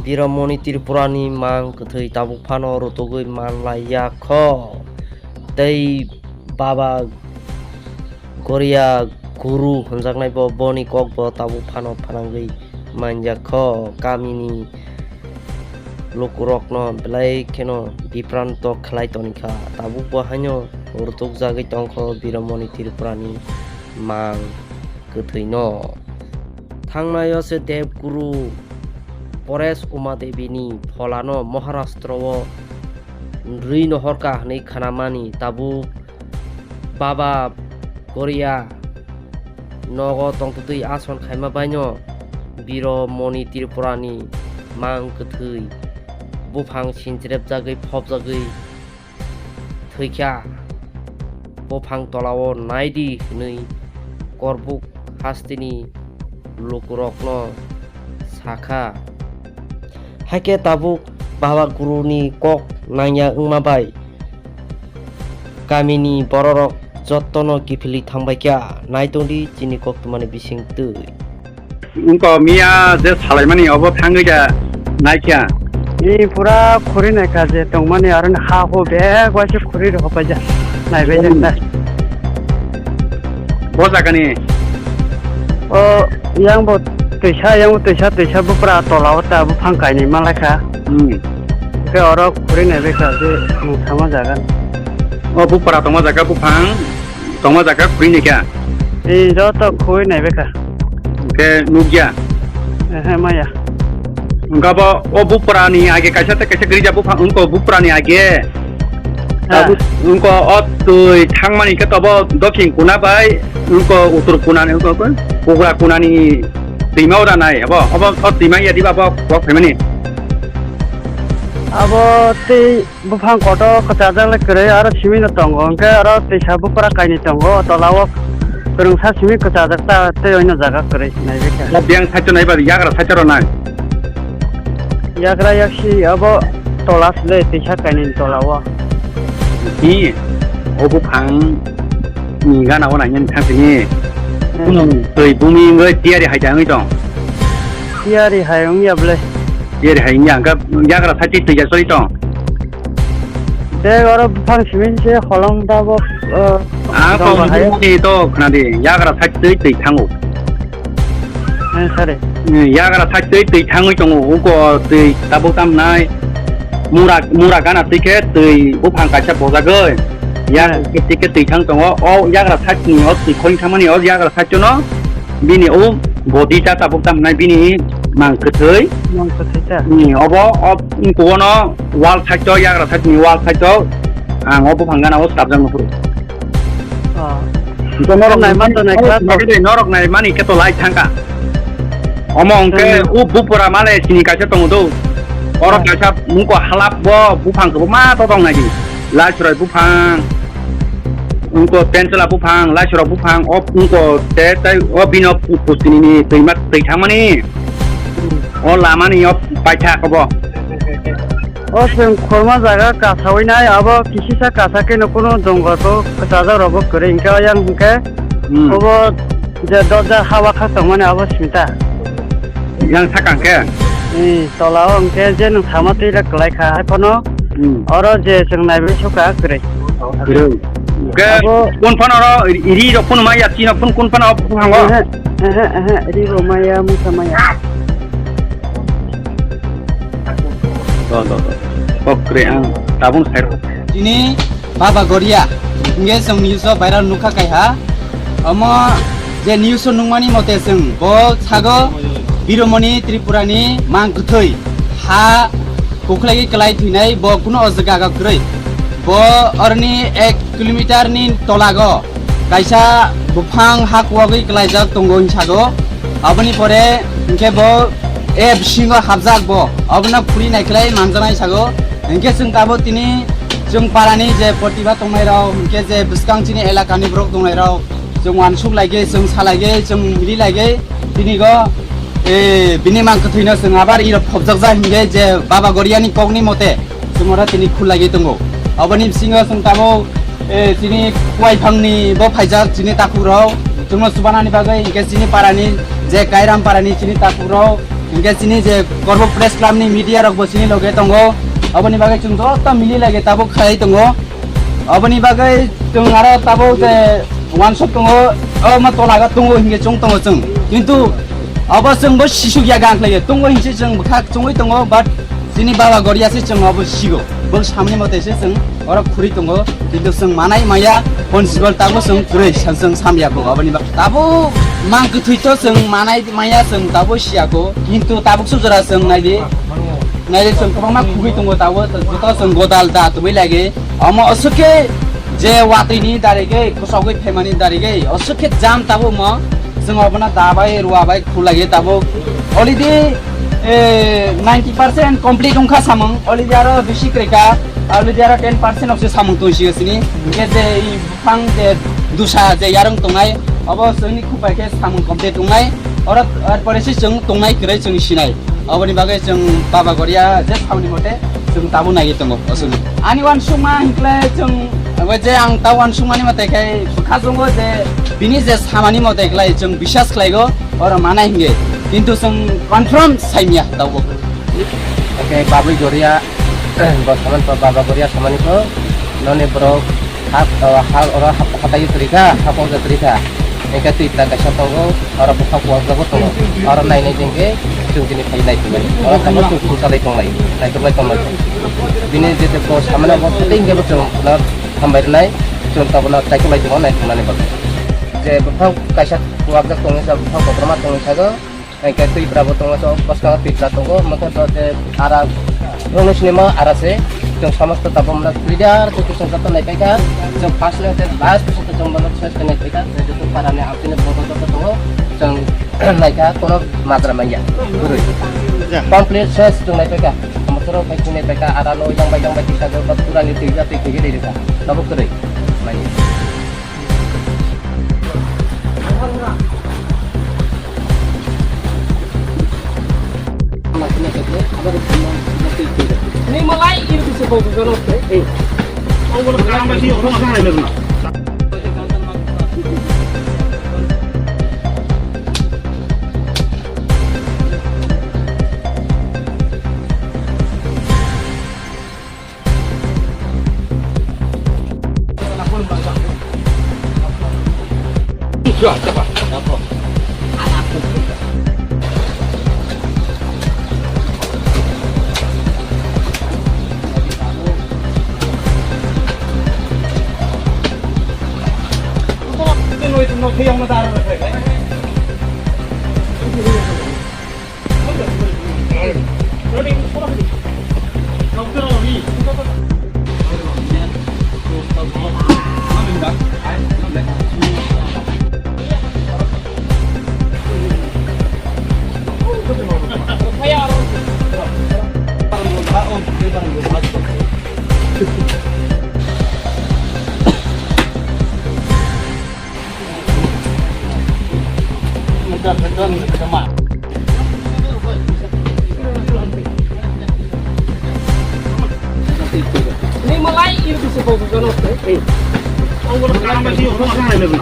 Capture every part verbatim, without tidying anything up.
Biramoni Tripurani mang kwthwi tabuk phano rwtugwi manlaiya kho. Tei Baba Goria Guru hwnjaknai bo boni kokbo tabuk phano phanangwi manjak kho. Kamini lukurokno belai kheno bipranto khlai tonikha. Tabukbo haino rwtukjagwi tongkho Biramoni Tripurani mang kwthwino. Thangnai o se Dev Guru Pores Uma Devi ni pholano Maharashtra o rwi nohorka hwnwi khanamani tabuk Baba Goria nogo tongtwtwi ason khaima baino Biro Moni Tripura ni mang kwthwi buphang sinchirepjagwi phobjagwi thwikha. Buphang tolao naidi hwnwi Korbuk hasteni lukurokno sakha. Haikhe tabuk Baba Guruni kok nangya wngma bai kamini bororok jottono kiphilwi thangbaikha. Naitongdi chini koktwmani bisingtwi. Wngkha miya je salaimani obo thangwi da naikha. Ni pura khuri naikha je tongmani aro ha ho bag waisa khuri rok hopaija. Naibai jak ta. Bo jagani. O yang bo twisa, yang bo twisa, twisa bupra tola o ta buphang kainwi malaikha. Hmm. Ke oro khuri naibaikha je thangma jaga. O bupra tongma jaga buphang. Tongma jaga khuri ni kha? Ee, joto khuri nai bwkha. Hwnkhe nukya? Ehe, maya. Hwnkhe bo o bupra ni age kaisa tei kaisa grijak buphang wngkho bupra ni age. Ha. Tabuk wngkho o twi thangmani khe tobo dokhin kuna bai wngkho uttor kuna ni wngkho pugra kuna ni twima ora nai abo, abo o twima ya diba abo kok phaimani. Abo tei Buphang kotor kwchajak le kwrwi, aro simi no tongo, hwnkhe aro twisa bupra kainwi tongo, o tola o kwrwngsa simi kwchajak ta tei oino jaga kwrwi naibaikha. O biyang side o naiba, yagra side o rw nai? Yagra yaksi abo tola se le twisa kainwi tola o. Hi, o buphang ni gana o nainani thang sini. Hmm. Twi bumi wngwi tiyari hai ta wngwi tong. Tiyari hai wngya bwle. Tiyari hai wngya, hwnkhe yagra side twi ya sori tong. Bag oro buphang simi se holong da bo, uh, Ang jong tong bahai. Ni to khna di, yagra side twi twi thango. Eh, sare. Eh, yagra side twi twi thangwi tongo, uko twi tabuk tam nai. Mura, mura gana twi khe twi buphang kaisa bojagwi. Yak Eh. Twi khe twi thang tongo, o yagra side ni o twi khoi thangmani o yagra side no. Bini o body ta tabuk tam nai bini mang kwthwi. Mang kwthwi ta. Ni obo o kubono wall side o yagra side ni wall side o ang o buphang gana o sabjak nukhuru. Oh. Norok nai man to nai kha to. Norok nai mani khe to lai thangka. Omo hwnkhe hmm. O bupura male sini kaisa tongo do. Oro ah. Kaisa mungko halap bo buphang khe bo ma to tong nai di. Lai chwrai buphang. Wngkho Tenchwla buphang, Laisora buphang, o wngkho te tei o bini o pu-, pustini ni twima twi thangmani. O lama ni o paithak obo. O chwng khorma jaga kasawi nai, abo kisisa kasa khe no kunu jongol bo kwchajak rok bo kwrwi hwnkhe o yang hwnkhe hmm. Obo je dorja hawa khak tongmani abo simi ta. Yang sakang khe? Ee, tola o hwnkhe je nwng sama twi rok kwlai kha, hai phano hmm. Oro je chwng naiwi sukha kwrwi. Kwrwi. Hwnkhe abo kun phano oro ri rok phano ma ya, chini phano kun phano phano hango? Ehe, ehe, ehe, ri bo ma ya, musa ma ya. Do, do, do. Kok kwrwi ang tabung sai rw. Chini Baba Goria, hingke chwng news o viral nukha kaiha. Omo je news o nukmani mote chwng bo sago Biromoni Tripura ni mang kwthwi ha kukhwlaiwi kwlai thwinai bo kuno o jaga kwrwi. Bo oroni ek kilometer ni tolago kaisa buphang ha kuwagwi kwlaijak tongo hinsago. Aboni pore hingke bo e bisingo hapjak bo. Abono khuri naiklai manjanai sago. Hingke chwng tabuk tini chwng parani je protibad tongnairok, hingke je bwskang chini elakani borok tongnairok, chwng uansuk laigwi, chwng salaigwi, chwng ri laigwi, tini go, eh, bini mang kwthwino chwng abar irok phobjakjak hingke je Baba Goriani kokni mote chwng oro tini khul laigwi tongo. Aboni bisingo chwng tabuk, eh, chini kuwaiphangni bo phaijak chini takhuk rok, chwngno chubanani bagwi hingke chini parani je Kairam parani chini takhuk rok, Hinkhe chini je Korbo Press Club ni media rok bo chini loge tongo. Aboni bagwi chwng joto mili lage tabuk khlai tongo. Aboni bagwi chwng aro tabuk je wansuk tongo, omo tolaga tongo hinkhe chwng tongo chwng. Kintu abo chwng bo sisuk ya gang khlaiyo. Tongo hinse chwng bwkha chwngwi tongo, but chini baba Goria se chwng abo sigo. Bwk samni mote se chwng oro khuri tongo. Kintu chwng manai maya, hon sibol tabuk chwng kwrwi sa-, chwng samya bo aboni bagwi. Tabuk mang kwthwi to chwng manai maya chwng tabuk siyako. Kintu tabuk sujora chwng naidi. Naidi chwng kwbangma khugwi tongo tabuk. Joto chwng godal da tubui lagi. Omo aswk khe je watwi ni darigwi, kwchogwi phaimani darigwi, aswk khe jam tabuk mo. Chwng obono da bai, rua bai khulagi tabuk. Already, eh, ninety percent complete wngkha samung. Already aro bisi kwrwikha. Already aro ten percent okse samung tongsiyo sini. Hinkhe je i buphang je dusa je yarwng tongnai, obo chwngni khupai khe samung complete wngnai. Oro, ar pore se chwng tongnai kwrwi chwng sinai. Oboni bagwi chwng Baba Goria je samni mote chwng tabuk naiwi tongo, aswk. Ani uansukma hinkhe chwng, abo je ang ta uansukmani mote khe bwkha chwngo je bini je samani mote khlai chwng biswas khlaigo, oro manai hinge. Kintu chwng confirm saimya tabuk. Oke, Babui Goria, bo saman pa Baba Goria samani po, noni borok hak, o, hak, oro hak, hatai kwrwi kha, hak wngkha kwrwi kha. Hinkhe twi ta kaisa tongo, oro bwkhak kuwak jago tongo. Oro nainai jengke chwng tini phai naitukmani. Oro tabuk chwng phung salai tonglai, naitukmai tonglai. Bini je je bo samani bo tei hinkhe bo chwng bono hambai rwnai, chwng tabukno chaikolai tongo naitukmani bagwi. Je bwkhak kaisa kuwak jak tongwi sa, bwkhak kotorma tongwi sago. Hinkhe twi bwrabo tongo, so bwskango twi bwra tongo, mokhe to je ara rongni sinima ara se, chwng somosto tabuk mano clear khe chwng joto naipaikha, chwng first ni hwnkhe last bising chwng bono ses khe naipaikha, je joto para ni amchini borok joto tongo, chwng naikha kono majra manya, kwrwi. Complete ses chwng naipaikha, motor rok bai chwng naipaikha, ara no yang bai yang bai kisa joto pura ni twi ja twi khe ri rikha, tabuk kwrwi manya. Ni malai ini bisa kau bukan oke. Eh. Kau kalau kau masih orang mana lagi? Ni malai ini bisa kau bukan oke. Eh. Ang wala ka ang ba si orang ang ano na.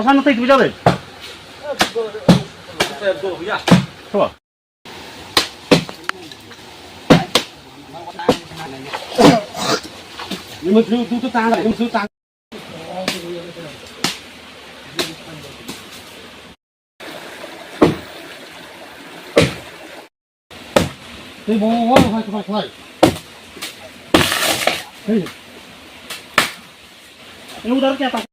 Pasan tei dui jabe. Coba. Ini mau dulu, dulu tangga, ini mau dulu tangga. Tei bo, o, hai, hai, hai. Hei. Ini udah kayak apa?